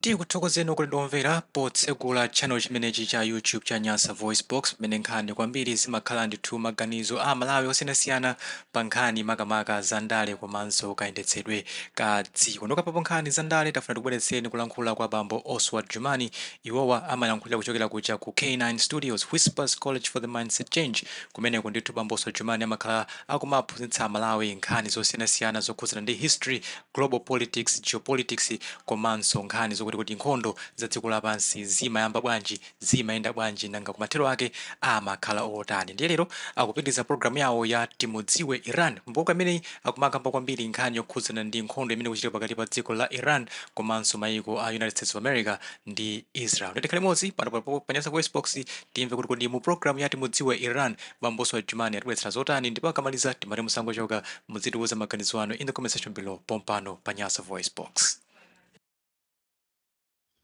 Tikuthokozeni okondedwa omvera potsegula channel chimenechi cha YouTube cha Nyasa Voice Box, pamene nkhani kwambiri zimakhala ndithu maganizo a Malawi osiyanasiyana pa nkhani makamaka za ndale komanso kayendetsedwe ka dziko. Ndikapapo nkhani za ndale, tafuna tikubweretseni kulankhula kwa bambo Oswald Jumani. Iwowa amalankhulira kuchokera kuja ku K9 Studios, Whispers College for the Mindset Change. Kumeneko ndithu bambo Oswald Jumani amakhala akumaphunzitsa Amalawi nkhani zosiyanasiyana zokhudzana ndi history, global politics, geopolitics, komanso nkhani zokuti kuti nkhondo za dziko lapansi zimayamba bwanji, zimayenda bwanji, nanga kumathero ake amakhala otani. Ndiye lero akupitiriza programu yawo ya Timudziwe Iran. Mboka imeneyi akumakamba kwambiri nkhani yokhudzana ndi nkhondo imene ikuchitika pakati pa dziko la Iran komanso mayiko a United States of America ndi Israel. Ndikhale limodzi pano pa Nyasa Voice Box, timve kuti kodi mu programu ya Timudziwe Iran bambo Oswald Jumani atibweretsera zotani. Ndipo akamaliza timati musangochoka, muzitiuza maganizo anu in the comment section below pompano pa Nyasa Voice Box.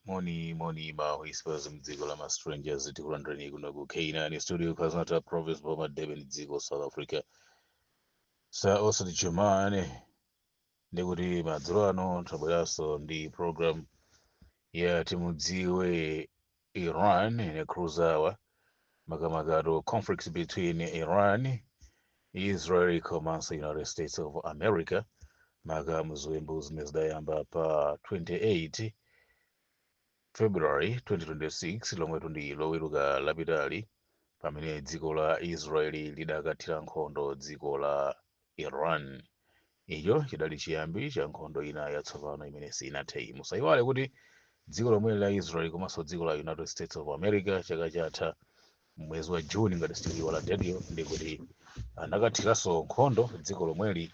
Moni moni ma Whispers mdziko la ma strangers, tikulandirani kuno ku K9 Studio, KwaZulu-Natal Province, boma Durban, dziko South Africa. Sa Oswald Jumani, ndikuti madzulo ano tabweranso ndi program ya Timudziwe Iran ne Cruzawa, makamakato conflicts between Iran, Israel komanso United States of America, maka mziwembu zimene zidayamba pa 28 February 2026, lomwe ndi Loweruka lapitali, pamene dziko la Israeli lidakathira nkhondo dziko la Iran. Icho chidali chiyambi cha nkhondo ina yatsopano imene sinathe. Musayiwale kuti dziko lomwe la Israel komanso dziko la United States of America, chaka chatha mwezi wa Juni, ngati sitikuyiwala date, ndikuti anakathiranso nkhondo dziko lomweli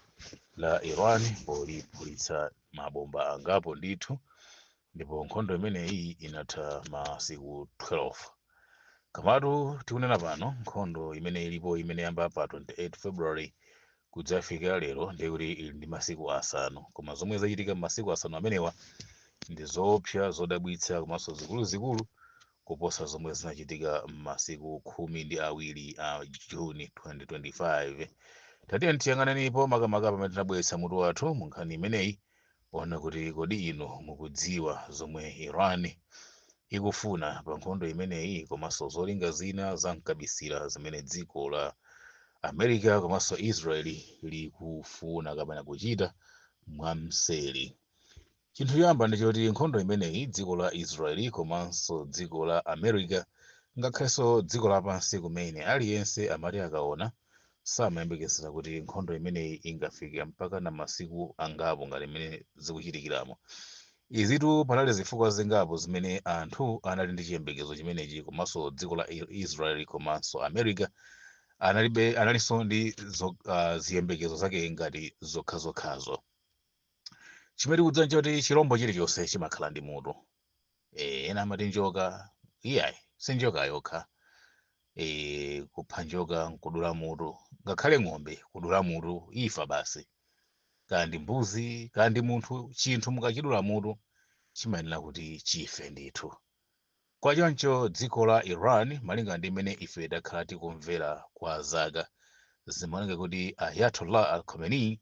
la Iran poliphulitsa mabomba angapo ndithu, ndipo nkhondo imeneyi inatha masiku 12. Komatu tikunena pano, nkhondo imene ilipo, imene yamba pa 28 February kudzafika lero, ndikuti ili ndi masiku 5. Koma zomwe zachitika m'masiku 5 amenewa ndi zoopsa, zodabwitsa komanso zikuluzikulu kuposa zomwe zinachitika m'masiku 12 a Juni 2025. Tatiye tiyang'ananipo makamaka pamene tinabweretsa mutu wathu mu nkhani imeneyi, ona kuti kodi inu mukudziwa zomwe Iran ikufuna pa nkhondo imeneyi, komanso zolinga zina zamkabisira zimene dziko la America komanso Israeli likufuna kapena kuchita mwamseri? Chinthu choyamba ndichoti nkhondo imeneyi, dziko la Israeli komanso dziko la America, ngakhalenso dziko lapansi kumene, aliyense amati akaona samayembekezera kuti nkhondo imeneyi ingafike mpaka na masiku angapo ngati imene zikuchitikiramo izitu. Panali zifukwa zingapo zimene anthu anali ndi chiyembekezo chimenechi, komanso dziko la Israeli komanso America analibe, analinso ndi ziyembekezo zake ngati zokhazokhazo. Chimene tikudziwa nchoti chirombo chilichonse chimakhala ndi mutu. Ena amati njoka. Iyayi, si njoka yokha. Kupha njoka nkudula mutu, ngakhale ng'ombe kudula mutu ifa basi, kandi mbuzi kandi munthu, chinthu mukachidula mutu chimayenera kuti chife ndithu. Kwachoncho dziko la Iran, malinga ndi imene ife takhala tikumvera kwa zaka, zimaoneka kuti Ayatollah Al Khamenei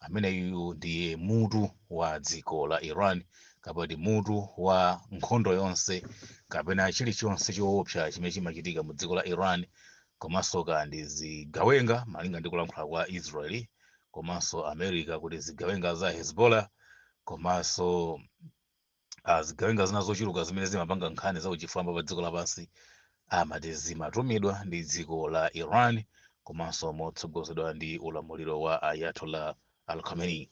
ameneyu ndiye mutu wa dziko la Iran, kapati mutu wa nkhondo yonse kapena chilichonse choopsa chimene chimachitika mu dziko la Iran, komanso kandi zigawenga, malinga ndi kulankhula kwa Israeli komanso America, kuti zigawenga za Hezbollah komanso zigawenga zina zochuluka zimene zimapanga nkhani za uchifwamba pa dziko lapansi amati zimatumidwa ndi dziko la Iran komanso motsogozedwa ndi ulamuliro wa Ayatollah Al Khamenei.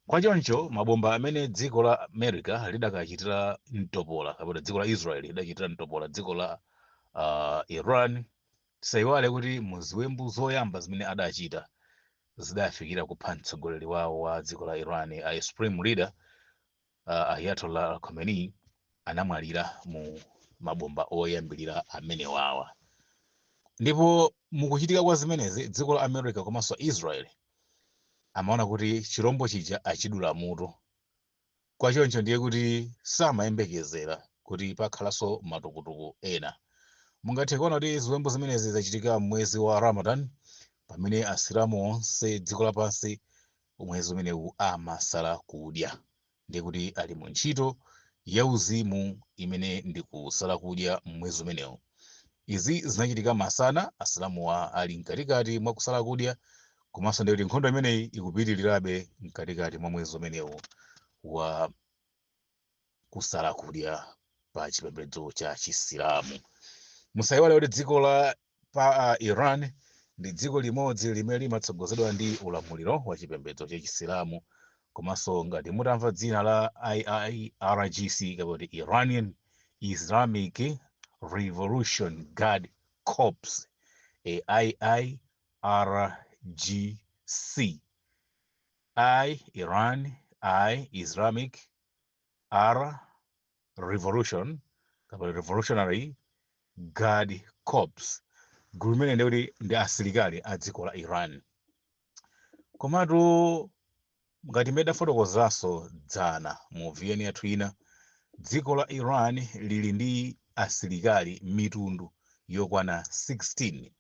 Kwachoncho mabomba amene dziko la America lidakachitira mtopola, kapena dziko la Israel lidachitira mtopola dziko la Iran, tisayiwale kuti muziwembu zoyamba zimene adachita zidafikira kupha mtsogoleri wawo wa dziko la Iran, a supreme leader Ayatollah Al Khamenei, anamwalira mu mabomba oyambirira amenewawa. Ndipo mukuchitika kwa zimenezi, dziko la America komanso Israel amaona kuti chirombo chija achidula mutu. Kwachoncho ndiye kuti samayembekezera kuti pakhalanso matukutuku ena. Mungathe kuona kuti ziwembu zimenezi zachitika mwezi wa Ramadan, pamene Asilamu onse dziko lapansi mwezi umenewu amasala kudya, ndiye kuti ali mu ntchito Yauzimu imene ndi kusala kudya mwezi umenewu. Izi zinachitika masana, asilamuwa ali mkatikati mwa kusala kudya, komanso ndikuti nkhondo imeneyi ikupitirirabe mkatikati mwa mwezi umenewu wa kusala kudya pa chipembedzo cha Chisilamu. Musayiwale kuti dziko la Iran ndi dziko limodzi limene limatsogozedwa ndi ulamuliro wa chipembedzo cha Chisilamu. Komanso ngati mutamva dzina la IIRGC, kapoti Iranian Islamic Revolution Guard Corps, IIRGC, I Iran, I Islamic, R Revolution kapena Revolutionary Guard Corps, gulu limene ndikuti ndi asilikali a dziko la Iran. Komatu ngati mmene dafotokozanso dzana mu VN yathu ina, dziko la Iran lili ndi asilikali mitundu yokwana 16,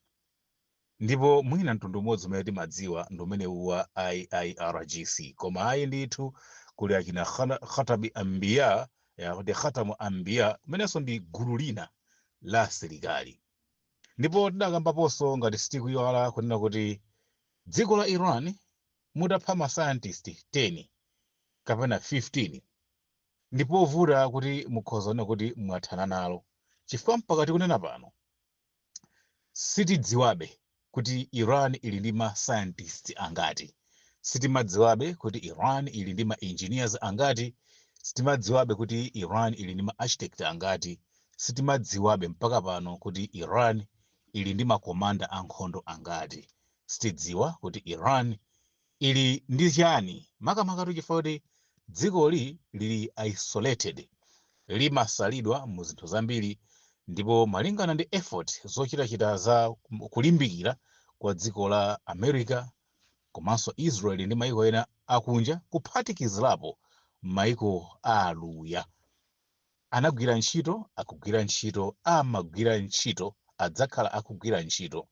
ndipo mwina mtundu umodzi umene timadziwa ndi umenewu wa IIRGC. Koma ayi ndithu, kuli achina Khatabi Ambiya, yakuti Khatamu Ambiya, umenenso ndi gulu lina la asilikali. Ndipo tidakambaponso, ngati sitikuyiwala, kunena kuti dziko la Iran mutapha ma scientist 10 kapena 15, ndipovuta kuti mukhoza kuona kuti mwathana nalo, chifukwa mpaka tikunena pano sitidziwabe kuti Iran ili ndi ma scientist angati, sitimadziwabe kuti Iran ili ndi ma engineers angati, sitimadziwabe kuti Iran ili ndi ma architect angati, sitimadziwabe mpaka pano kuti Iran ili ndi makomanda ankhondo angati, sitidziwa kuti Iran ili ndi chani, makamaka chifukwa kuti dzikoli lili isolated, limasalidwa mu zinthu zambiri. Ndipo malingana ndi effort zochitachita za kulimbikira kwa dziko la America komanso Israel ndi maiko ena akunja, kuphatikizirapo maiko a Aluya, anagwira ntchito, akugwira ntchito, amagwira ntchito, adzakhala akugwira ntchito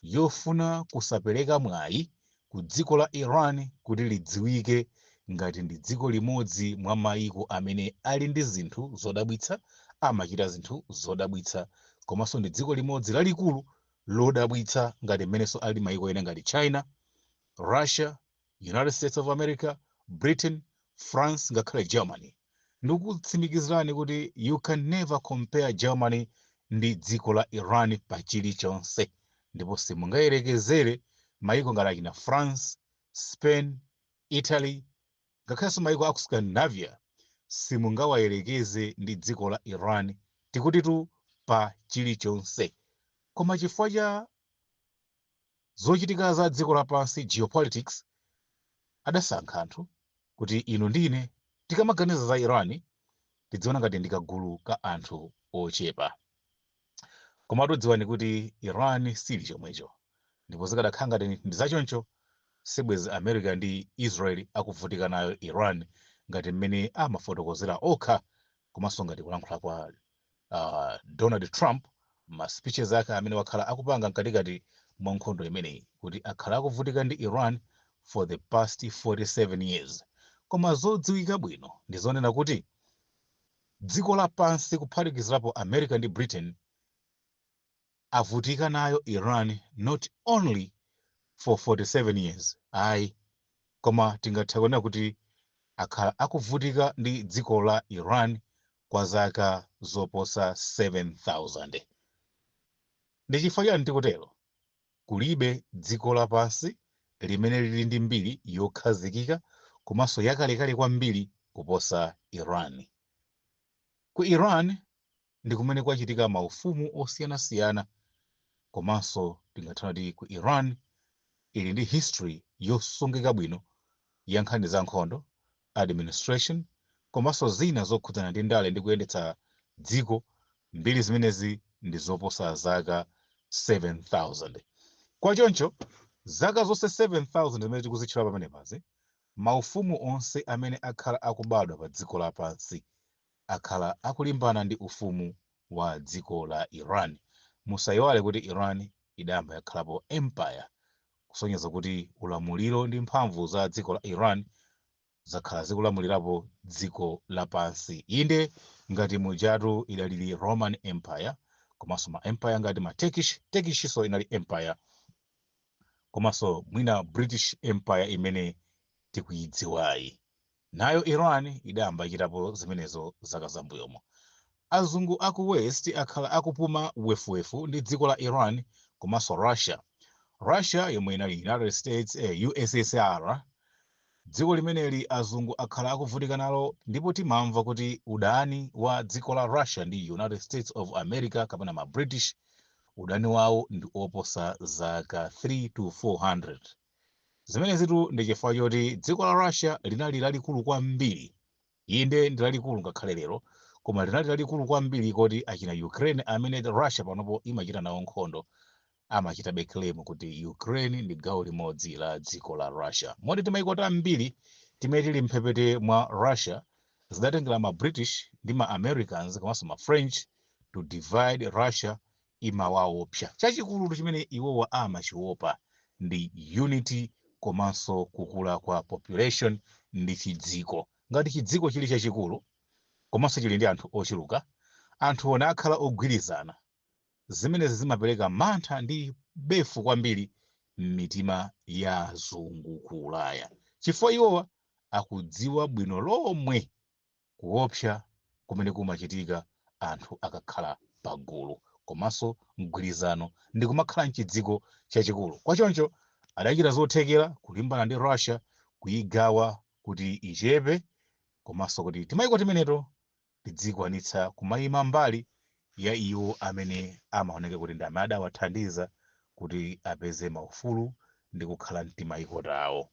yofuna kusapereka mwayi ku dziko la Iran kuti lidziwike ngati ndi dziko limodzi mwa maiko amene ali ndi zinthu zodabwitsa, amachita zinthu zodabwitsa, komanso ndi dziko limodzi lalikulu lodabwitsa ngati mmenenso ali maiko ena ngati China, Russia, United States of America, Britain, France, ngakhale Germany. Ndikutsimikizirani kuti you can never compare Germany ndi dziko la Iran pa chilichonse, ndipo simungayerekezere maiko ngati achina France, Spain, Italy, ngakhalenso maiko aku Scandinavia, simungawayerekeze ndi dziko la Iran, tikutitu pa chilichonse. Koma chifukwa cha zochitika za dziko lapansi, geopolitics, adasankha anthu kuti inu ndine tikamaganiza za Iran tidziona ngati ndi kagulu ka anthu ochepa. Komatu dziwani kuti Iran sili chomwecho, ndipo zikadakhala ngati ndi zachoncho, sibwezi America ndi Israel akuvutika nayo Iran ngati mmene amafotokozera okha, komanso ngati kulankhula kwa Donald Trump, ma speeches ake amene wakhala akupanga mkatikati mwa nkhondo imeneyi, kuti akhala akuvutika ndi Iran for the past 47 years. Koma zodziwika bwino ndi zonena kuti dziko lapansi, kuphatikizirapo America ndi Britain, avutika nayo Iran not only for 47 years, ayi, koma tingathe kuona kuti akhala akuvutika ndi dziko la Iran kwa zaka zoposa 7000. Ndi chifukwa chani tikutero? Kulibe dziko lapansi limene lili ndi mbiri yokhazikika komanso yakalekale kwambiri kuposa Iran. Ku Iran ndi kumene kwachitika maufumu osiyanasiyana, komanso tingathe kuti ku Iran ili ndi history yosungika bwino ya nkhani za nkhondo, administration, komanso zina zokhudzana ndi ndale ndi kuyendetsa dziko. Mbiri zimenezi ndi zoposa zaka 7000. Kwachoncho zaka zonse 7000 zimene tikuzitchula pamenepazi, maufumu onse amene akhala akubadwa pa dziko lapansi akhala akulimbana ndi ufumu wa dziko la Iran. Musayiwale kuti Iran idayamba yakhalapo empire, kusonyeza kuti ulamuliro ndi mphamvu za dziko la Iran Zakhala zikulamulirapo dziko lapansi, inde ngati mujatu idalili Roman Empire, komanso ma empire ngati ma Turkish. Turkish so inali empire, komanso mwina British Empire imene tikuyidziwayi. Nayo Iran idayamba ichitapo zimenezo zaka zambuyomo. Azungu aku West akhala akupuma wefuwefu ndi dziko la Iran komanso Russia. Russia yomwe inali United States, USSR. Dziko limeneli azungu akhala akuvutika nalo, ndipo timamva kuti udani wa dziko la Russia ndi United States of America kapena ma British, udani wawo ndi oposa zaka 3 to 400. Zimenezitu ndi chifukwa choti dziko la Russia linali lalikulu kwambiri. Inde, ndi lalikulu ngakhale lero, koma linali lalikulu kwambiri koti achina Ukraine, amene Russia panopo imachita nawo nkhondo, amachitabe claim kuti Ukraine ndi gawo limodzi la dziko la Russia, moti timayiko tambiri timene tili mphepete mwa Russia zidatengera ma British ndi ma Americans komanso ma French to divide Russia. Imawaopsa. Chachikulu chimene iwowa amachiopa ndi unity komanso kukula kwa population ndi chidziko. Ngati chidziko chili chachikulu komanso chili ndi anthu ochuluka, anthu ona akhala ogwirizana, zimenezi zimapereka mantha ndi befu kwambiri m'mitima ya azungu ku Ulaya, chifukwa iwowa akudziwa bwino lomwe kuopsa kumene kumachitika anthu akakhala pagulu komanso mgwirizano ndi kumakhala mchidziko chachikulu. Kwachoncho adachita zothekera kulimbana ndi Russia, kuyigawa kuti ichepe, komanso kuti timayiko timeneto tidzikwanitsa kumayima mbali ya iwo amene amaoneka kuti ndi amene adawathandiza kuti apeze maufulu ndi kukhala mtimayiko tawo.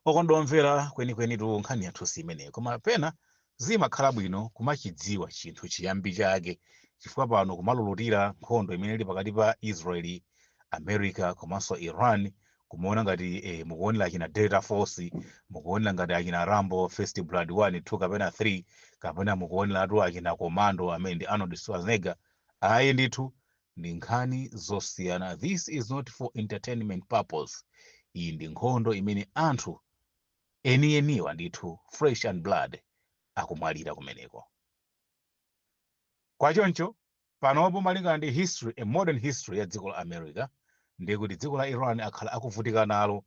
Okondwa omvera, kwenikweni nkhani yathu si imeneyo, koma pena zimakhala bwino kumachidziwa chinthu chiyambi chake, chifukwa pano kumalulutira nkhondo imene ili pakati pa Israeli, America komanso Iran, kumaona ngati mukuonera achina Delta Force, mukuonera ngati achina Rambo First Blood 1, 2 kapena 3, kapena mukuoneratu achina Commando amene ndi Arnold Schwarzenegger. Ayi ndithu, ndi nkhani zosiyana. This is not for entertainment purpose. Iyi ndi nkhondo imene anthu enieniwa ndithu, flesh and blood, akumwalira kumeneko. Kwachoncho panopo, malingana ndi history, a modern history ya dziko la America, ndiye kuti dziko la Iran akhala akuvutika nalo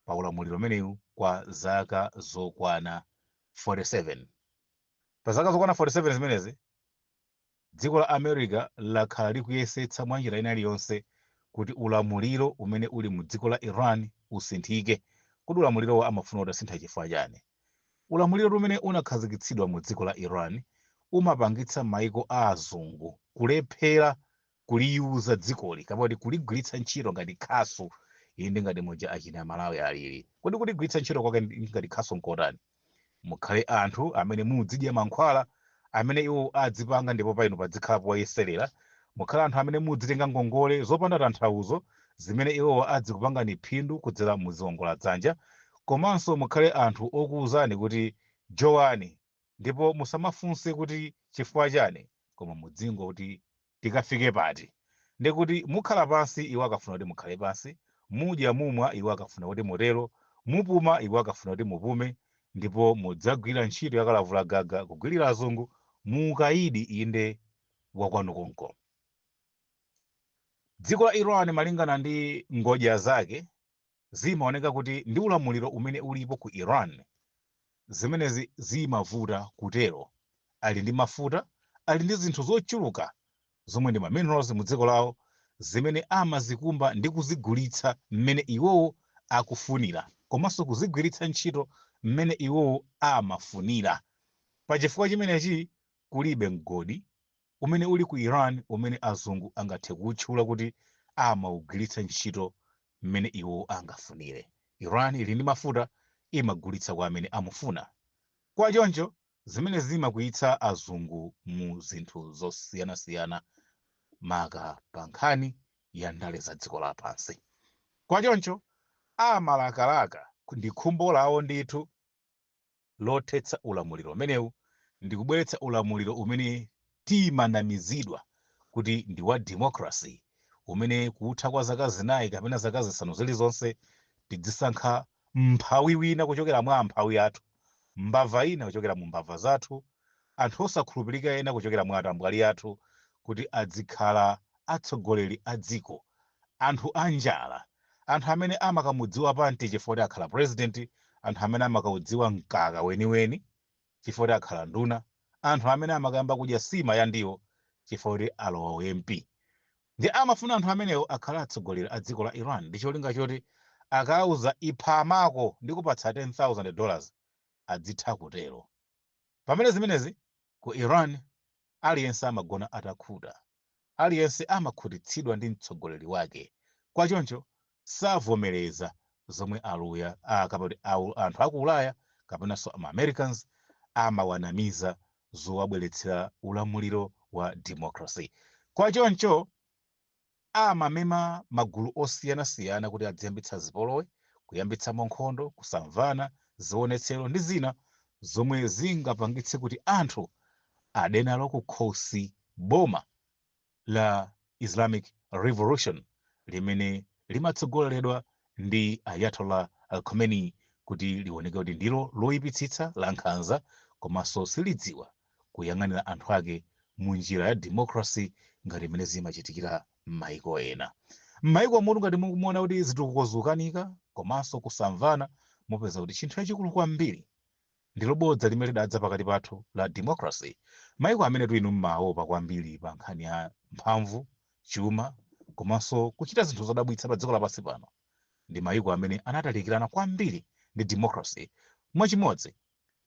pa ulamuliro umenewu kwa zaka zokwana 47. Pa zaka zokwana 47 zimenezi, dziko la America lakhala likuyesetsa mwa njira ina iliyonse kuti ulamuliro umene uli mu dziko la Iran usinthike. Kuti ulamuliro amafuna kuti asintha chifukwa chani? Ulamuliro umene unakhazikitsidwa mu dziko la Iran umapangitsa maiko a azungu kulephera kuliyuza dzikoli kapena kuti kuligwiritsa ntchito ngati khasu. Inde, ngati muja achina Malawi alili. Kodi kuligwiritsa ntchito kwake ngati khasu nkotani? Mukhale anthu amene mudzidya mankhwala amene iwo adzipanga, ndipo painu padzikhala poyeserera. Mukhale anthu amene mudzitenga ngongole zopanda tanthauzo zimene iwowo adzikupangani phindu kudzera muziwongola dzanja, komanso mukhale anthu okuwuzani kuti jowani, ndipo musamafunse kuti chifukwa chani, koma mudzingo kuti tikafike pati. Ndikuti mukhala pansi iwo akafuna kuti mukhale pansi, mudya mumwa iwo akafuna kuti mutero, mupuma iwo akafuna kuti mupume, ndipo mudzagwira ntchito yakalavula gaga kugwirira azungu muukayidi, inde wakwanu konko. Dziko la Iran, malingana ndi ngodya zake, zimaoneka kuti ndi ulamuliro umene ulipo ku Iran, zimenezi zimavuta kutero. Ali ndi mafuta, ali ndi zinthu zochuluka zomwe ndi ma minerals mu dziko lawo, zimene amazikumba ndi kuzigulitsa mmene iwowo akufunira komanso kuzigwiritsa ntchito mmene iwowo amafunira. Pachifukwa chimenechi, kulibe mgodi umene uli ku Iran umene azungu angathe kutchula kuti amawugwiritsa ntchito mmene iwo angafunire. Iran ili ndi mafuta, imagulitsa kwa amene amufuna. Kwa choncho zimene zimakwiyitsa azungu mu zinthu zosiyanasiyana, maka pa nkhani ya ndale za dziko lapansi. Kwa choncho amalakalaka ndi khumbo lawo ndithu lothetsa ulamuliro umenewu ndi kubweretsa ulamuliro umene timanamizidwa kuti ndi wa democracy, umene kutha kwa zaka 4 kapena zaka 5 zilizonse tidzisankha Mphawi wina kuchokera mwa amphawi athu, mbava ina kuchokera mu mbava zathu, anthu osakhulupirika ena kuchokera mwa atambwali athu, kuti adzikhala atsogoleri a dziko. Anthu anjala, anthu amene amakamudziwa panti chifukwa kuti akhala president, anthu amene amakaudziwa mkaka weniweni chifukwa kuti akhala nduna, anthu amene amakayamba kudya sima ya ndiwo chifukwa kuti alowa MP. Ndi amafuna anthu amenewo akhala atsogoleri a dziko la Iran ndi cholinga choti akauza "ipha amako ndi kupatsa $10,000", adzitha kutero. Pamene zimenezi ku Iran aliyense amagona atakhuta, aliyense amakhutitsidwa ndi mtsogoleri wake. Kwachoncho savomereza zomwe aluya kapati anthu aku Ulaya kapenanso ama Americans amawanamiza zowabweretsera ulamuliro wa democracy. Kwachoncho amamema magulu osiyanasiyana kuti adziyambitsa zipolowe, kuyambitsamo nkhondo, kusamvana, zionetsero ndi zina zomwe zingapangitse kuti anthu ade nalo kukhosi boma la Islamic Revolution limene limatsogoleredwa ndi Ayatollah Al Khomeini, kuti lioneke kuti ndilo loyipitsitsa, la nkhanza, komanso silidziwa kuyang'anira anthu ake mu njira ya democracy ngati imene zimachitikira m'mayiko ena. M'mayiko mutu ngati mukuona kuti zitukuko zikukanika komanso kusamvana, mupeza kuti chinthu chachikulu kwambiri ndilo bodza limene lidadza pakati pathu la democracy. Mayiko amene inu mmaopa kwambiri pa nkhani ya mphamvu, chuma komanso kuchita zinthu zodabwitsa pa dziko lapansi pano ndi mayiko amene anatalikirana kwambiri ndi democracy. Mwachimodzi,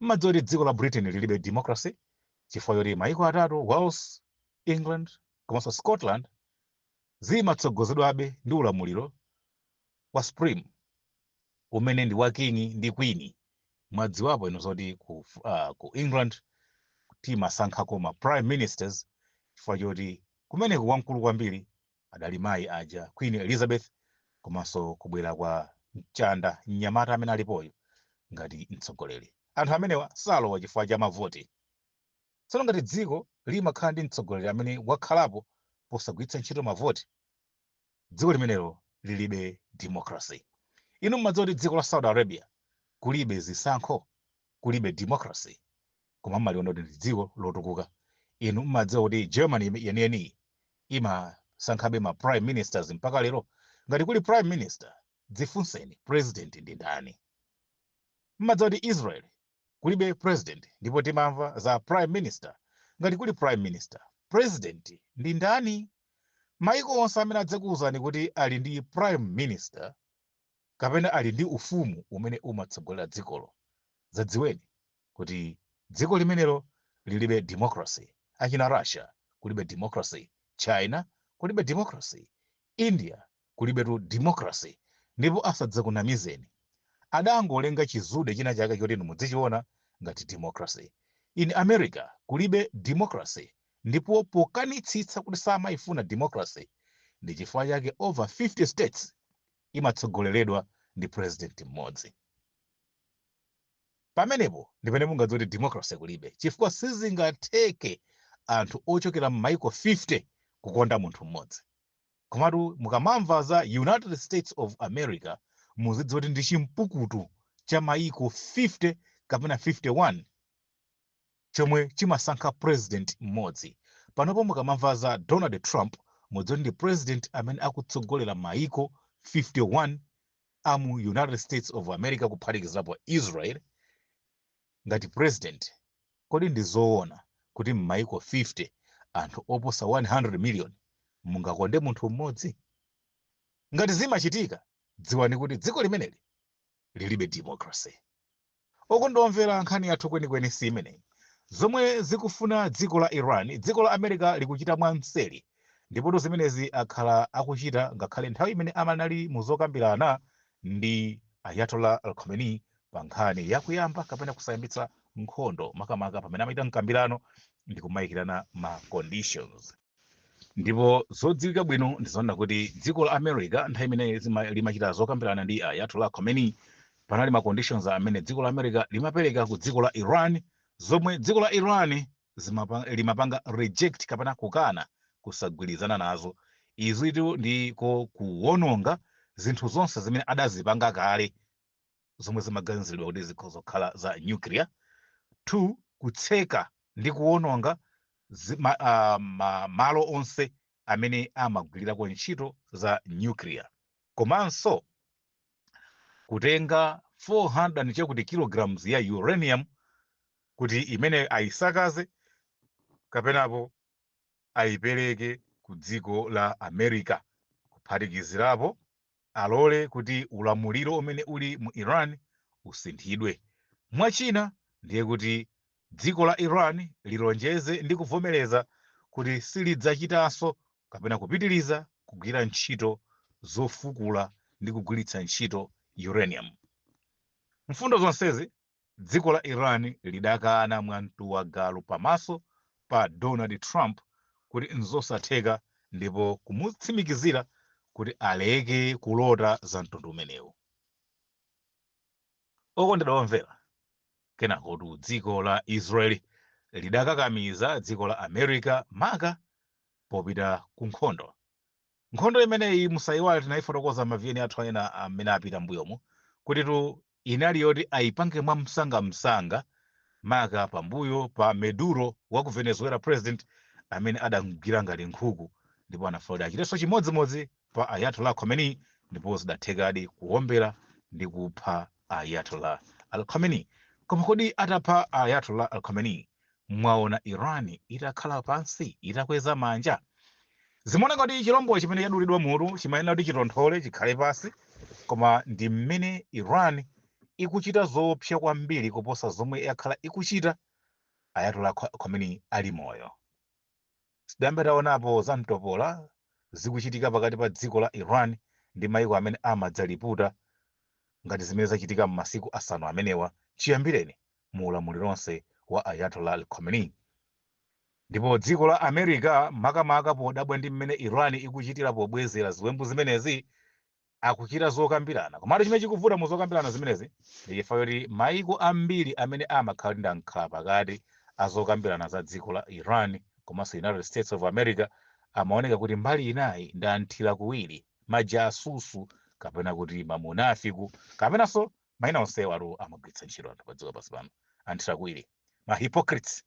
mmadziwa kuti dziko la Britain lilibe democracy chifukwa choti mayiko atatu, Wales, England komanso Scotland, zimatsogozedwabe ndi ulamuliro wa supreme umene ndi wa king ndi queen. Mwadziwapo inu zoti ku England timasankhako ma prime ministers chifukwa choti kumeneko wamkulu kwambiri adali mayi aja, Queen Elizabeth, komanso kubwera kwa mchanda mnyamata amene alipoyo ngati mtsogoleri. Anthu amenewa salowa chifukwa cha mavoti. Tsono ngati dziko limakhala ndi mtsogoleri amene wakhalapo posagwiritsa ntchito mavoti, dziko limenelo lilibe democracy. Inu mmadziwa kuti dziko la Saudi Arabia kulibe zisankho, kulibe democracy, koma mmaliona kuti ndi dziko lotukuka? Inu mmadziwa kuti Germany yeniyeniyi imasankhabe ma prime ministers mpaka lero? Ngati kuli prime minister, dzifunseni, president ndi ndani? Mmadziwa kuti Israel kulibe president ndipo timamva za prime minister? Ngati kuli prime minister, president ndi ndani? Maiko onse amene adzakuwuzani kuti ali ndi prime minister kapena ali ndi ufumu umene umatsogolera dzikolo, zadziweni kuti dziko limenelo lilibe democracy. Achina Russia kulibe democracy, China kulibe democracy, India kulibetu democracy. Ndipo asadzakunamizeni, adangolenga chizude china chake choti inu mudzichiona ngati democracy. In America kulibe democracy, ndipo pokanitsitsa kuti samayifuna democracy ndi chifukwa chake over 50 states imatsogoleredwa ndi president mmodzi. Pamenepo ndipene mungadziwe kuti democracy kulibe, chifukwa sizingatheke anthu ochokera m'maiko 50 kukonda munthu mmodzi. Komatu mukamamva za United States of America, muzidziwa kuti ndi chimpukutu cha maiko 50 kapena 51 chomwe chimasankha president mmodzi. Panopo mukamamva za Donald Trump, mudziwe kuti ndi president amene akutsogolera maiko 51 amu United States of America, kuphatikizapo Israel, ngati president. Kodi ndi zoona kuti m'maiko 50, anthu oposa 100 million, mungakonde munthu mmodzi? Ngati zimachitika, dziwani kuti dziko limeneli lilibe democracy. Okondomvera, nkhani yathu kwenikweni si imeneyi. Zomwe zikufuna dziko la Iran, dziko la America likuchita mwamseri, ndipo zimenezi akhala akuchita ngakhale nthawi imene amanali muzokambirana ndi Ayatollah Al Khomeini pa nkhani yakuyamba kapena kusayambitsa nkhondo, makamaka pamene amachita mkambirano ndi kumayikirana ma conditions. Ndipo zodziwika bwino ndizoona kuti dziko la America nthawi imene limachita zokambirana ndi Ayatollah Khomeini, panali ma conditions amene dziko la America limapereka ku dziko la Iran, zomwe dziko la Iran limapanga reject kapena kukana, kusagwirizana nazo. Izitu ndiko kuwononga zinthu zonse zimene adazipanga kale. zomwe zimaganiziridwa kuti zikhoza kukhala za nuclear. 2, kutseka ndi kuwononga malo onse amene amagwirirako ntchito za nuclear, komanso kutenga 400 chakuti kilograms ya uranium kuti imene ayisakaze kapenapo ayipereke ku dziko la America. Kuphatikizirapo alole kuti ulamuliro umene uli mu Iran usinthidwe. Mwachina ndiye kuti dziko la Iran lilonjeze ndi kuvomereza kuti silidzachitanso kapena kupitiriza kugwira ntchito zofukula ndi kugwiritsa ntchito uranium. Mfundo zonsezi dziko la Iran lidakana mwamtuwagalu pamaso pa Donald Trump kuti nzosatheka, ndipo kumutsimikizira kuti aleke kulota za mtundu umenewu. Okondedwa omvera, kenakotu dziko la Israel lidakakamiza dziko la America maka popita ku nkhondo. Nkhondo imeneyi, musayiwale, tinayifotokoza maviyeni athu ena amene apita mbuyomu kuti tu inali yoti ayipange mwamsangamsanga, maka pambuyo pa Maduro wa ku Venezuela, president amene adamugwira ngati nkhuku, ndipo anafuna kuti achitenso chimodzimodzi pa Ayatollah Khomeini, ndipo zidathekadi kuwombera ndi kupha Ayatollah al Khomeini. Koma kodi atapha Ayatollah al Khomeini, mwaona Iran itakhala pansi itakweza manja? Zimaoneka kuti chilombo chimene chadulidwa mutu chimayenera kuti chitonthole, chikhale pansi, koma ndi mmene Iran ikuchita zoopsa kwambiri kuposa zomwe yakhala ikuchita Ayatollah Khomeini ali moyo. Sidambe taonapo za mtopola zikuchitika pakati pa dziko la Iran ndi maiko amene amadzaliputa ngati zimene zachitika m'masiku 5 amenewa chiyambireni mu ulamuliro onse wa Ayatollah al Khomeini. Ndipo dziko la America, makamaka podabwa ndi mmene Iran ikuchitira pobwezera ziwembu zimenezi, akuchita zokambirana. Komatu chimene chikuvuta mu zokambirana zimenezi ndi chifukwa choti maiko ambiri amene amakhala ndi ankhala pakati azokambirana za dziko la Iran komanso United States of America amaoneka kuti mbali inayi ndi anthira kuwiri, majasusu kapena kuti mamunafiku, kapenanso mayina onsewo atu amagwiritsa ntchito anthu pa dziko pansi pano, anthira kuwiri, ma hypocrites.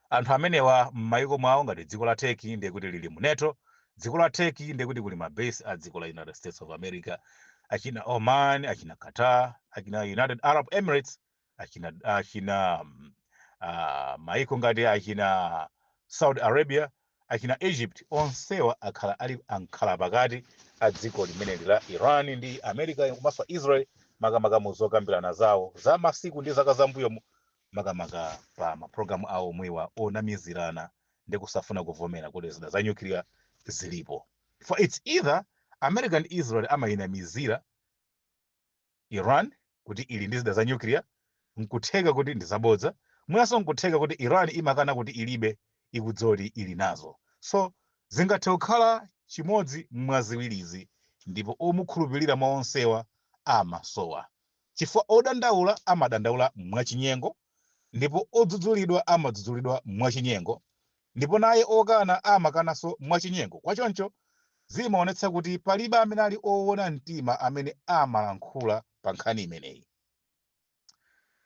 Anthu amenewa m'mayiko mwawo, ngati dziko la Turkey, ndiye kuti lili mu NATO. Dziko la Turkey ndiye kuti kuli ma base a dziko la United States of America. Achina Oman, achina Qatar, achina United Arab Emirates, achina maiko ngati achina Saudi Arabia, achina Egypt, onsewa akhala ali ankhala pakati a dziko limeneli la Iran ndi America komanso Israel, makamaka mu zokambirana zawo za masiku ndi zaka zambuyomu, makamaka pa mapulogalamu awo omwewa onamizirana ndi kusafuna kuvomera kuti zida za nuclear zilipo. For it's either America and Israel amayinamizira Iran kuti ili ndi zida za nuclear, nkutheka kuti ndi zabodza, mwinanso nkutheka kuti Iran imakana kuti ilibe, ikudziwa kuti ili nazo. So zingathe kukhala chimodzi mwa ziwirizi, ndipo omukhulupirira mwa onsewa amasowa, chifukwa odandaula amadandaula mwachinyengo, ndipo odzudzulidwa amadzudzulidwa mwachinyengo, ndipo naye okana amakananso mwachinyengo. Kwachoncho zimaonetsa kuti palibe amene ali owona mtima amene amalankhula pa nkhani imeneyi.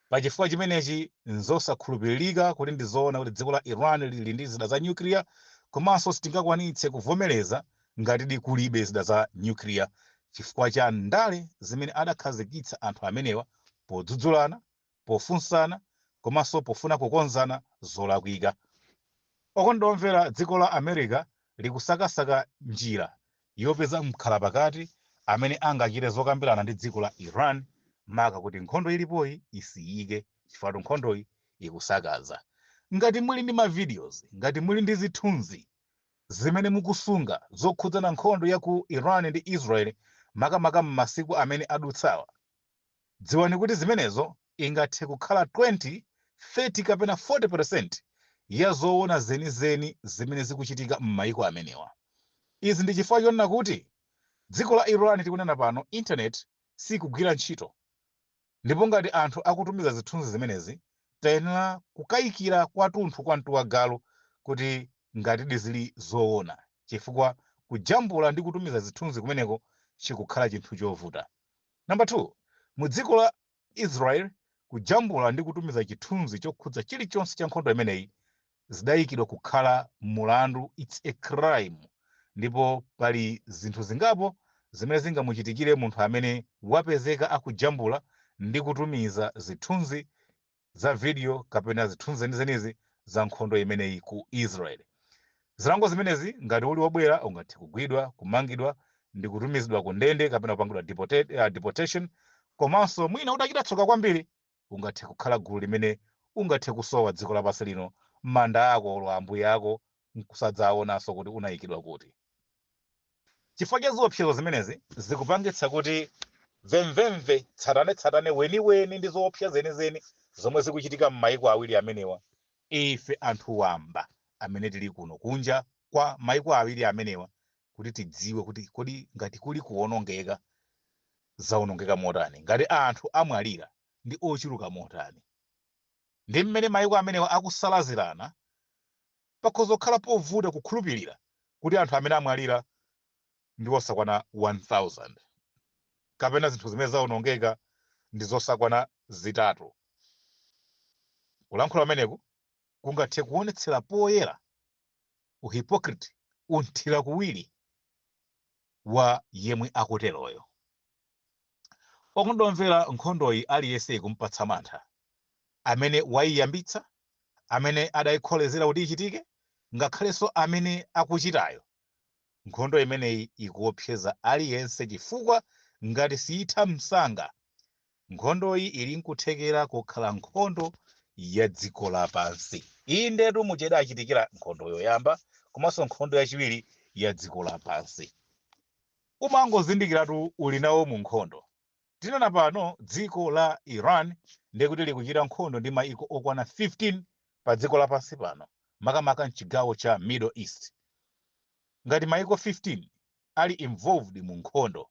Pachifukwa chimenechi nzosakhulupiririka kuti ndizoona kuti dziko la Iran lili ndi zida za nuclear, komanso sitingakwanitse kuvomereza ngatidi kulibe zida za nuclear, chifukwa cha ndale zimene adakhazikitsa anthu amenewa podzudzulana, pofunsana komanso pofuna kukonzana zolakwika. Okondedwa omvera, dziko la America likusakasaka njira yopeza mkhala pakati amene angachite zokambirana ndi dziko la Iran, maka kuti nkhondo ilipoyi isiyike, chifukwa nkhondoyi ikusakaza. Ngati muli ndi ma videos, ngati muli ndi zithunzi zimene mukusunga zokhudzana nkhondo ya ku Iran ndi Israel, makamaka m'masiku amene adutsawa, dziwani kuti zimenezo ingathe kukhala 20, 30 kapena 40% ya zoona zenizeni zimene zikuchitika m'mayiko amenewa. Izi ndi chifukwa chonena kuti dziko la Iran tikunena pano internet sikugwira ntchito, ndipo ngati anthu akutumiza zithunzi zimenezi, tayenera kukayikira kwathunthu kwa mtuwagalu kuti ngatidi zili zoona, chifukwa kujambula ndi kutumiza zithunzi kumeneko chikukhala chinthu chovuta. Number 2, Mu dziko la Israel, kujambula ndi kutumiza chithunzi chokhudza chilichonse cha nkhondo imeneyi zidayikidwa kukhala mulandu, it's a crime, ndipo pali zinthu zingapo zimene zingamuchitikire munthu amene wapezeka akujambula ndi kutumiza zithunzi za video kapena zithunzi zenizenizi za nkhondo imeneyi ku Israel. Zilango zimenezi, ngati uli wobwera, ungathe kugwidwa, kumangidwa ndi kutumizidwa ku ndende kapena kupangidwa deportation. Komanso mwina utachita tsoka kwambiri, ungathe kukhala gulu limene ungathe kusowa dziko lapansi lino, manda ako olo ambuye ako nkusadzaonanso kuti unayikidwa kuti. Chifukwa cha ziopsezo zimenezi, zikupangitsa kuti mvemvemve, tsatanetsatane weniweni ndi zoopsa zenizeni zomwe zikuchitika m'mayiko awiri amenewa, ife anthu wamba amene tili kuno kunja kwa mayiko awiri amenewa, kuti tidziwe kuti kodi ngati kuli kuwonongeka, zawonongeka motani, ngati anthu amwalira, ndi ochuluka motani, ndi mmene mayiko amenewa akusalazirana, pakhoza kukhala povuta kukhulupirira kuti anthu amene amwalira ndi osakwana 1000 kapena zinthu zimene zawonongeka ndi zosakwana 3. Kulankhula kumeneku kungathe kuonetsera poyera uhypocrite, unthira kuwiri wa yemwe akuteroyo. Okondwa, nkhondoyi aliyense ikumpatsa mantha, amene wayiyambitsa, amene adayikholezera kuti ichitike, ngakhalenso amene akuchitayo. Nkhondo imeneyi ikuopseza aliyense, chifukwa ngati siyitha msanga, nkhondoyi ili nkuthekera kukhala nkhondo ya dziko lapansi. Indetu mucheda achitikira nkhondo yoyamba komanso nkhondo yachiwiri ya dziko lapansi. Umangozindikiratu uli nawo mu nkhondo. Tinena pano, dziko la Iran ndikuti likuchita nkhondo ndi maiko okwana 15 pa dziko lapansi pano, makamaka mchigawo cha Middle East. Ngati maiko 15 ali involved mu nkhondo,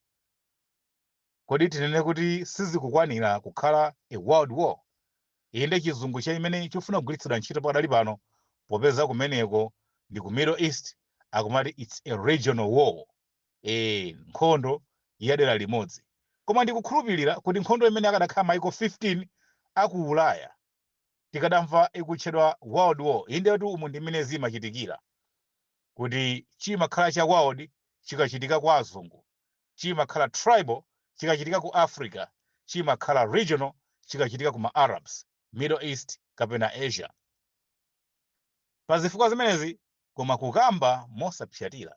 kodi tinene kuti sizikukwanira kukhala a world war? Inde, chizungu cha imene chifuna kugwiritsidwa ntchito pakadali pano, popeza kumeneko ndi ku Middle East, akumati it's a regional war, nkhondo ya dera limodzi. Koma ndikukhulupirira kuti nkhondo imene akadakhala maiko 15 aku Ulaya, tikadamva ikutchedwa world war. Indetu umu ndi mmene zimachitikira, kuti chimakhala cha world chikachitika kwa azungu, chimakhala tribal chikachitika ku Africa, chimakhala regional chikachitika ku ma Arabs, Middle East kapena Asia, pa zifukwa zimenezi. Koma kukamba mosapyatira,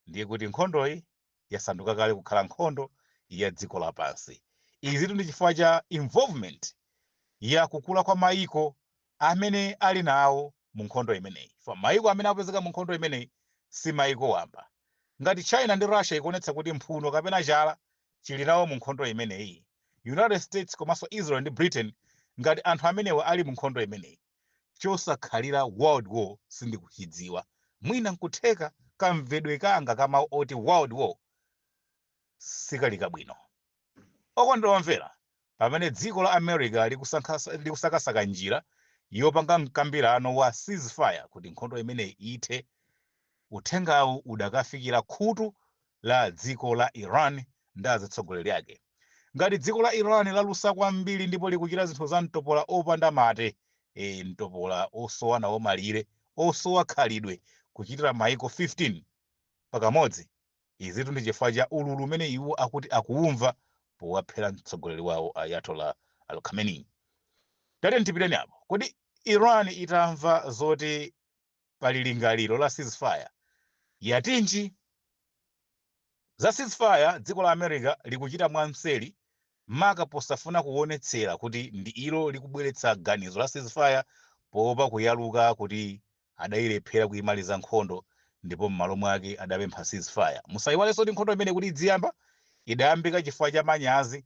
ndiye kuti nkhondoyi yasanduka kale kukhala nkhondo ya dziko lapansi. Izitu ndi chifukwa cha involvement ya kukula kwa maiko amene ali nawo mu nkhondo imeneyi. Fa maiko amene akupezeka mu nkhondo imeneyi si maiko wamba. Ngati China ndi Russia ikuonetsa kuti mphuno kapena chala chili nawo mu nkhondo imeneyi, United States komanso Israel ndi Britain, ngati anthu amenewa ali mu nkhondo imeneyi, chosakhalira world war sindikuchidziwa. Mwina nkutheka kamvedwe kanga kamawu oti world war sikali kabwino. Okondedwa omvera, pamene dziko la America likusakasaka njira yopanga mkambirano wa ceasefire kuti nkhondo imeneyi ithe, uthengawu udakafikira khutu la dziko la Iran ndi azitsogoleri ake. Ngati dziko la Iran lalusa kwambiri ndipo likuchita zinthu za mtopola opanda mate, mtopola osowa nawo malire, osowa khalidwe, kuchitira maiko 15 pakamodzi, izitu ndi chifukwa cha ululu umene iwo akuti akuumva powaphera mtsogoleri wawo Ayatollah Al Khamenei. Tate tipiteni apo. Kodi Iran itamva zoti pali lingaliro la ceasefire, yatinji za ceasefire? Dziko la America likuchita mwamseri, maka posafuna kuonetsera kuti ndi ilo likubweretsa ganizo la ceasefire, poopa kuyaluka kuti adayilephera kuyimaliza nkhondo ndipo m'malo mwake adapempha ceasefire. Musayiwalenso kuti nkhondo imene kuti idziyamba, idayambika chifukwa cha manyazi,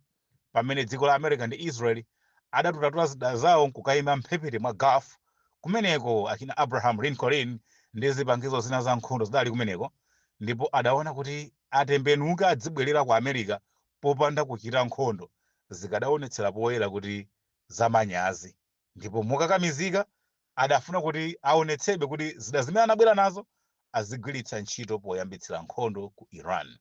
pamene dziko la America ndi Israel adatulatura zida zawo nkukayima mphepete mwa Gulf. Kumeneko akina Abraham Lincoln ndi zipangizo zina za nkhondo zidali kumeneko, ndipo adaona kuti atembenuka adzibwerera ku America popanda kuchita nkhondo, zikadaonetsera poyera kuti zamanyazi, ndipo mokakamizika adafuna kuti aonetsebe kuti zida zimene anabwera nazo azigwiritsa ntchito poyambitsira nkhondo ku Iran.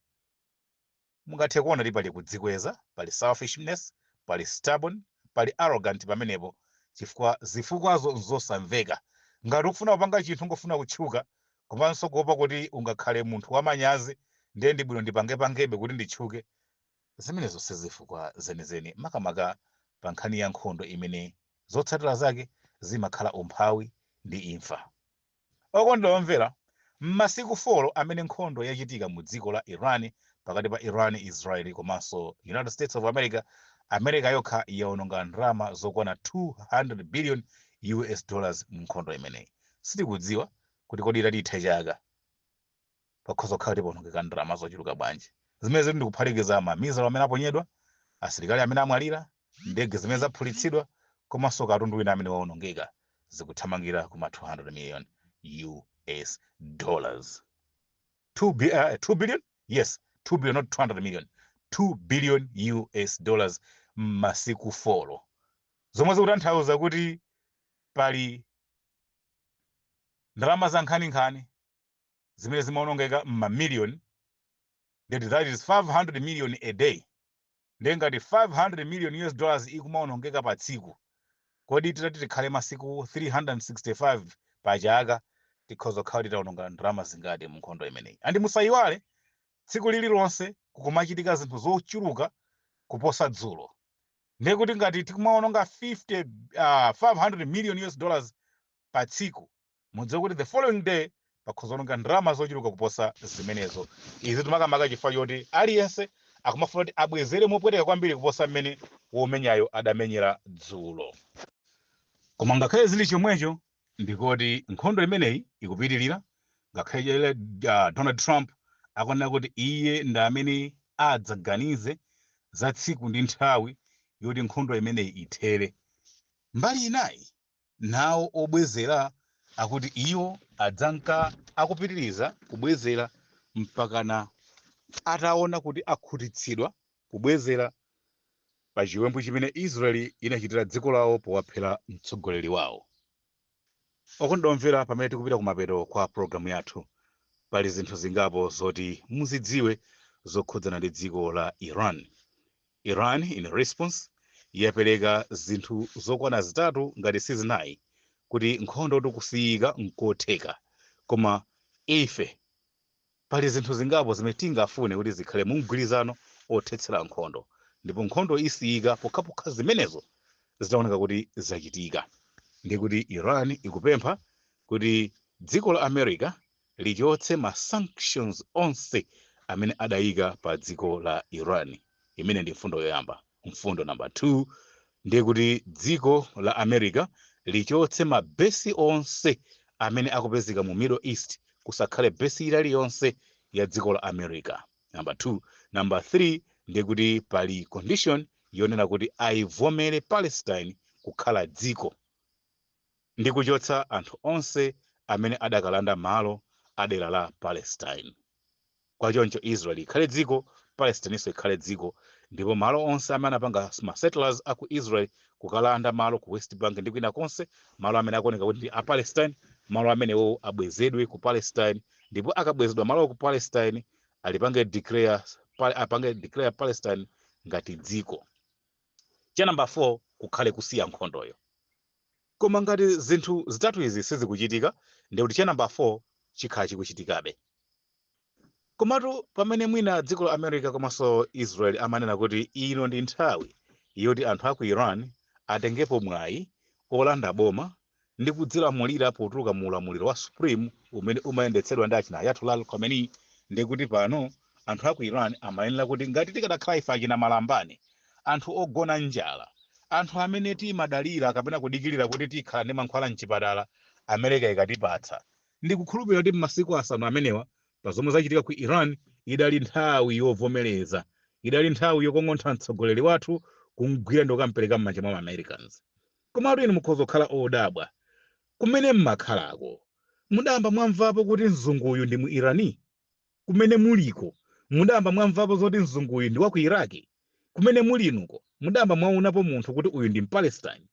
Mungathe kuona kuti pali kudzikweza, pali selfishness, Pali stubborn, pali arrogant pamenepo, chifukwa zifukwazo nzosamveka. Ngati ukufuna kupanga chinthu, ngofuna kutchuka komanso kuopa kuti ungakhale munthu wamanyazi, ndiye ndi bwino ndipangepangebe kuti nditchuke. Zimenezo sizifukwa zenizeni, makamaka pa nkhani ya nkhondo imene zotsatira zake zimakhala umphawi ndi imfa. Okondedwa omvera, m'masiku 4 amene nkhondo yachitika mu dziko la Iran, pakati pa Iran, Israeli komanso United States of America, America yokha yaononga ndalama zokwana 200 billion US dollars mu nkhondo imeneyi. Sitikudziwa kuti kodi itati ithe chaka, pakhoza kukhala kuti paonongeka ndalama zochuluka bwanji, zimene zili ndikuphatikiza ma missile amene aponyedwa, asilikali amene amwalira, ndege zimene zaphulitsidwa, komanso katundu wina amene waonongeka. Zikuthamangira kuma 200 million US dollars. 2 billion, yes, 2 billion, not 200 million, 2 billion US dollars m'masiku 4, zomwe zikutanthauza kuti pali ndalama za nkhaninkhani zimene zimaonongeka m'mamiliyoni. That is 500 million a day. Ndiye ngati 500 million US dollars ikumaonongeka pa tsiku, kodi titati tikhale masiku 365 pa chaka, tikhoza kukhala titaononga ndalama zingati mu nkhondo imeneyi? And musayiwale, tsiku lililonse kukumachitika zinthu zochuluka kuposa dzulo. Ndiye kuti ngati tikumaononga 500 million US dollars pa tsiku, mudziwe kuti the following day pakhoza kuononga ndalama zochuluka kuposa zimenezo. Izi timakamaka chifukwa choti aliyense akumafuna kuti abwezere mopweteka kwambiri kuposa mmene womenyayo adamenyera dzulo. Koma ngakhale zili chomwecho, ndikoti nkhondo imeneyi ikupitirira, ngakhale Donald Trump akunena kuti iye ndi amene adzaganize za tsiku ndi nthawi yoti nkhondo imeneyi ithere. Mbali inayi, nawo obwezera akuti iwo adzanka akupitiriza kubwezera mpakana ataona kuti akhutitsidwa kubwezera pa chiwembu chimene Israeli inachitira dziko lawo powaphera mtsogoleri wawo. Okondedwa omvera, pamene tikupita kumapeto kwa programu yathu, pali zinthu zingapo zoti muzidziwe zokhudzana ndi dziko la Iran. Iran in response yapereka zinthu zokwana zitatu, ngati si zinayi, kuti nkhondo tikusiyika nkotheka, koma ife pali zinthu zingapo zimene tingafune kuti zikhale mu mgwirizano othetsera nkhondo, ndipo nkhondo isiyika pokhapokha zimenezo zitaoneka kuti zachitika. Ndikuti Iran ikupempha kuti dziko la America lichotse ma sanctions onse amene adayika pa dziko la Iran. Imene ndi mfundo yoyamba. Mfundo namba 2 ndiye kuti dziko la America lichotse ma base onse amene akupezeka mu Middle East, kusakhale base iliyonse ya dziko la America, namba 2. Namba 3 ndiye kuti pali condition yonena kuti aivomere Palestine kukhala dziko ndi kuchotsa anthu onse amene adakalanda malo a dera la Palestine. Kwachoncho Israel ikhale dziko, Palestinenso ikhale dziko, ndipo malo onse amene anapanga ma settlers aku Israel kukalanda malo ku West Bank ndi kwina konse, malo amene akuoneka kuti ndi a Palestine, malo amenewo abwezedwe ku Palestine. Ndipo akabwezedwa malo ku Palestine, alipange declare, apange declare Palestine ngati dziko. Cha namba 4, kukhale kusiya nkhondoyo. Koma ngati zinthu zitatu izi sizikuchitika, ndikuti cha namba 4 chikhala chikuchitikabe. Komatu pamene mwina dziko la America komanso Israel amanena kuti ino ndi nthawi yoti anthu aku Iran atengepo mwayi olanda boma ndi kudzilamulira potuluka mu ulamuliro wa supreme umene umayendetsedwa ndi achina Ayatollah Khamenei, ndi kuti pano anthu aku Iran amayenera kuti ngati tikadakhala ife achina Malambani, anthu ogona njala, anthu amene timadalira kapena kudikirira kuti tikhala ndi mankhwala mchipatala America ikatipatsa, ndikukhulupirira kuti m'masiku 5 amenewa, pa zomwe zachitika ku Iran, idali nthawi yovomereza, idali nthawi yokong'ontha mtsogoleri wathu, kumgwira ndi kukampereka m'manja mwa Americans. Komatu inu mukhoza kukhala odabwa: kumene mmakhalako, mudayamba mwamvapo kuti mzunguyu ndi mu Irani? Kumene muliko, mudayamba mwamvapo zoti mzunguyu ndi wa ku Iraki? Kumene mulinuko, mudayamba mwaonapo munthu kuti uyu ndi Mpalestine?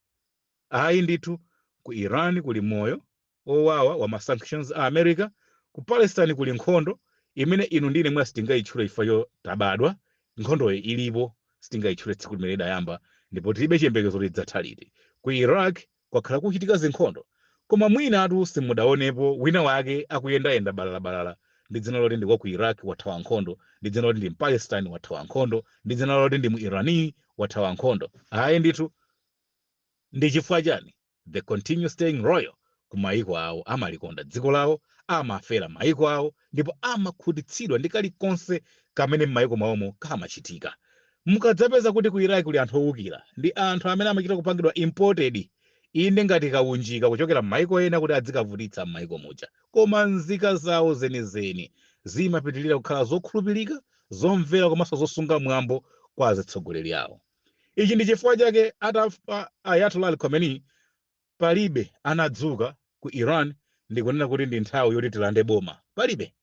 Ayi ndithu. Ku Iran kuli moyo owawa wa ma sanctions a America. Ku Palestine kuli nkhondo imene inu ndine mwina sitingayitchule chifukwa cho tabadwa nkhondoyo ilipo, sitingayitchule tsiku limene idayamba. Ndipo tilibe chiyembekezo kuti idzatha liti. Ku Iraq kwakhala kuchitika zinkhondo, koma mwinatu simudaonepo wina wake akuyendayenda balalabalala ndi dzina loti ndi wa ku Iraq wathawa nkhondo, ndi dzina loti ndi Mpalestine wathawa nkhondo, ndi dzina loti ndi Muirani wathawa nkhondo. Ayi ndithu. Ndi chifukwa chani? They continue staying loyal ku mayiko awo. Amalikonda dziko lawo, amafera mayiko awo, ndipo amakhutitsidwa ndi kalikonse kamene m'mayiko mwawomo kamachitika. Mukadzapeza kuti ku Iraq kuli anthu owukira, ndi anthu amene amachita kupangidwa imported, inde, ngati kaunjika kuchokera m'mayiko ena kuti adzikavutitsa m'mayiko muja, koma nzika zawo zenizeni zimapitirira kukhala zokhulupirika, zomvera komanso zosunga mwambo kwa azitsogoleri awo. Ichi ndi chifukwa chake atafa Ayatollah Ali Khamenei, palibe anadzuka ku Iran ndikunena kuti ndi nthawi yoti tilande boma. Palibe.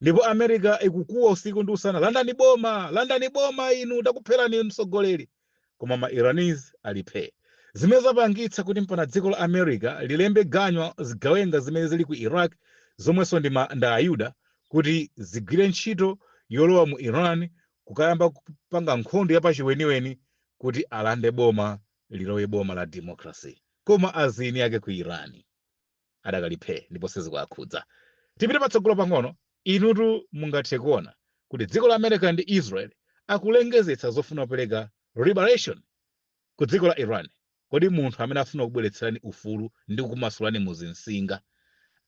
Ndipo America ikukuwa usiku ndi usana, "Landani boma, landani boma, inu takupherani mtsogoleri," koma ma Iranese aliphe. Zimene zapangitsa kuti mpana dziko la America lilembe ganyu zigawenga zimene zili ku Iraq, zomwenso ndi Ayuda, kuti zigwire ntchito yolowa mu Iran kukayamba kupanga nkhondo yapachiweniweni kuti alande boma, lilowe boma la democracy. Koma azini ake ku Iran adakaliphe ndipo sizikuwakhudza. Tipite patsogolo pang'ono. Inutu mungathe kuona kuti dziko la America ndi Israel akulengezetsa zofuna kupereka liberation ku dziko la Iran. Kodi munthu amene afuna kubweretserani ufulu ndi kukumasulani muzinsinga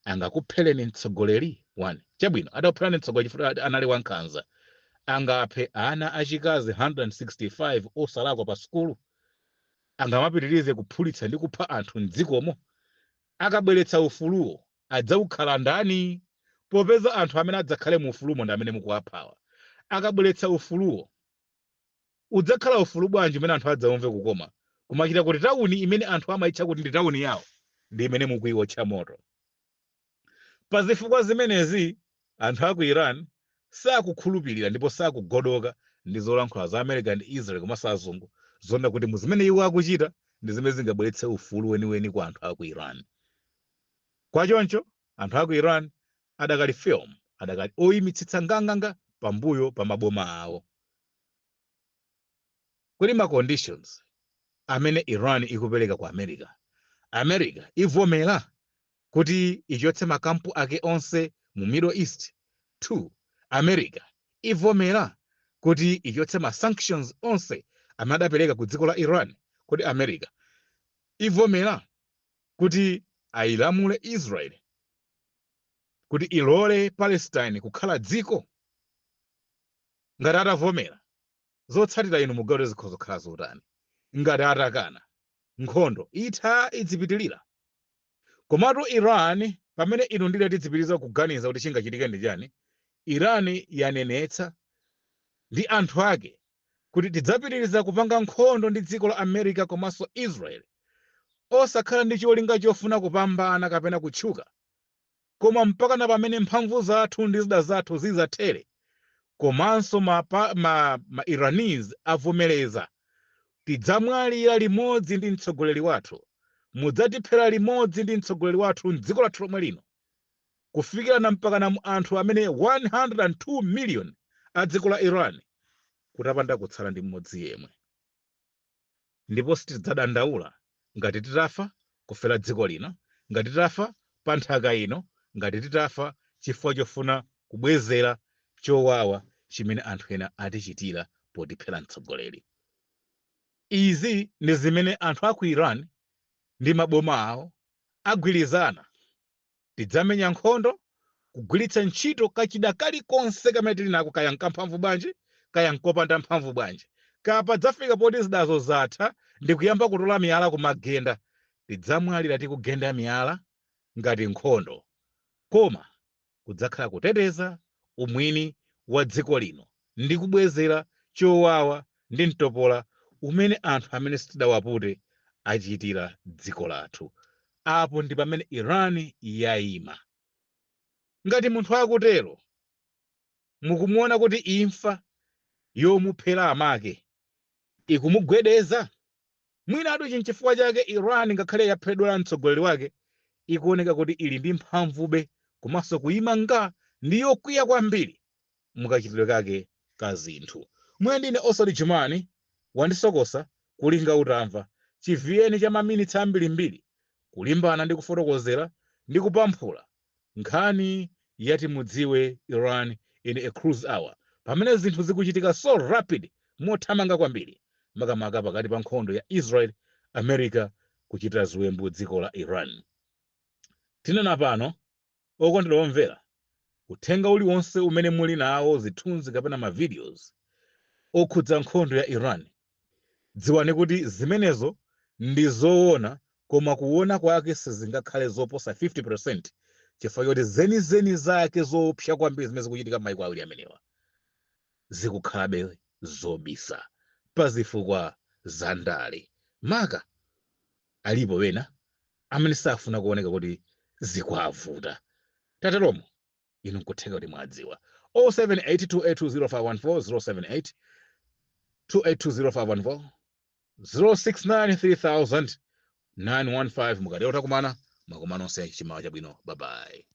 angakuphereni mtsogoleri? 1 Chabwino, adakupherani mtsogoleri chifukwa anali wankhanza, angaphe ana achikazi 165 osalakwa pa sukulu? Angamapitirize kuphulitsa ndi kupha anthu mdzikomo? Akabweretsa ufuluwo, adzawukhala ndani, popeza anthu amene adzakhale mu ufulumo ndi amene mukuwaphawa? Akabweretsa ufuluwo, udzakhala ufulu bwanji umene anthu adzaumve kukoma kumachita kuti tawuni imene anthu amayitcha kuti ndi tawuni yawo ndi imene mukuiwotcha moto? Pa zifukwa zimenezi, anthu aku Iran sakukhulupirira ndipo sakugodoka ndi zolankhula za America ndi Israel komanso azungu zonena kuti mu zimene iwo akuchita ndi zimene zingabweretse ufulu weniweni kwa anthu aku Iran. Kwachoncho anthu aku Iran adakali firm, adakali oyimitsitsa nganganga pambuyo pa maboma awo. Kodi ma conditions amene Iran ikupereka ku America, America ivomera kuti ichotse makampu ake onse mu Middle East? 2 America ivomera kuti ichotse ma sanctions onse amene adapereka ku dziko la Iran? Kodi America ivomera kuti ayilamule Israel kuti ilole Palestine kukhala dziko? Ngati atavomera, zotsatira inu mugawo zikhoza kukhala zotani? Ngati atakana, nkhondo itha idzipitirira. Komatu Iran, pamene inu ndile tidzipitiriza kuganiza kuti chingachitike ndi chani, Iran yanenetsa ndi anthu ake kuti tidzapitiriza kupanga nkhondo ndi dziko la America komanso Israel, osakhala ndi cholinga chofuna kupambana kapena kutchuka, koma mpakana pamene mphamvu zathu ndi zida zathu zizathere, komanso ma Iranese avomereza. Tidzamwalira limodzi ndi mtsogoleri wathu, mudzatiphera limodzi ndi mtsogoleri wathu mdziko lathu lomwe lino, kufikirana mpakana mu anthu amene 102 million a dziko la Iran kutapanda kutsala ndi mmodzi yemwe. Ndipo sitidzadandaula ngati titafa kufera dziko lino, ngati titafa pa nthaka ino, ngati titafa chifukwa chofuna kubwezera chowawa chimene anthu ena atichitira potiphera mtsogoleri. Izi ndi zimene anthu aku Iran ndi maboma awo agwirizana: tidzamenya nkhondo kugwiritsa ntchito kachida kalikonse kamene tili nako, kaya nkamphamvu bwanji, kaya nkopanda mphamvu bwanji. Kapa dzafika poti zidazo zatha ndi kuyamba kutola miyala kumagenda, tidzamwalira tikugenda miyala ngati nkhondo, koma kudzakhala kuteteza umwini wa dziko lino ndi kubwezera chowawa ndi mtopola umene anthu amene sitidawapute achitira dziko lathu. Apo ndi pamene Iran yayima. Ngati munthu akutero, mukumuona kuti imfa yomuphera amake ikumugwedeza? Mwinatu ichi nchifukwa chake Iran, ngakhale yaphedwa mtsogoleri wake, ikuoneka kuti ili ndi mphamvube komanso kuyima nga ndi yokwiya kwambiri mukachitidwe kake ka zinthu. Mwe ndine Osati Jumani wandisokosa. Kulinga utamva chiviyeni cha maminitsi ambirimbiri kulimbana ndi kufotokozera ndi kupamphula nkhani yati mudziwe Iran in a cruise hour, pamene zinthu zikuchitika so rapid, mothamanga kwambiri, makamaka pakati pa nkhondo ya Israel, America kuchitira ziwembu dziko la Iran. Tinena pano, okondedwa omvera, uthenga uliwonse umene muli nawo, zithunzi kapena ma videos okhudza nkhondo ya Iran, dziwani kuti zimenezo ndi zoona, koma kuona kwake sizingakhale zoposa 50%, chifukwa choti zenizeni zake zoopsa kwambiri zimene zikuchitika m'mayiko awiri amenewa zikukhalabe zobisa pa zifukwa za ndale. Maka alipo wena amene safuna kuoneka kuti zikuwavuta. Tateromo inu nkutheka kuti mwadziwa. 078 2820514, 078 2820514, 069 3000 915. Mukatero takumana. Mwakumana onse, chimawa chabwino. Bye bye.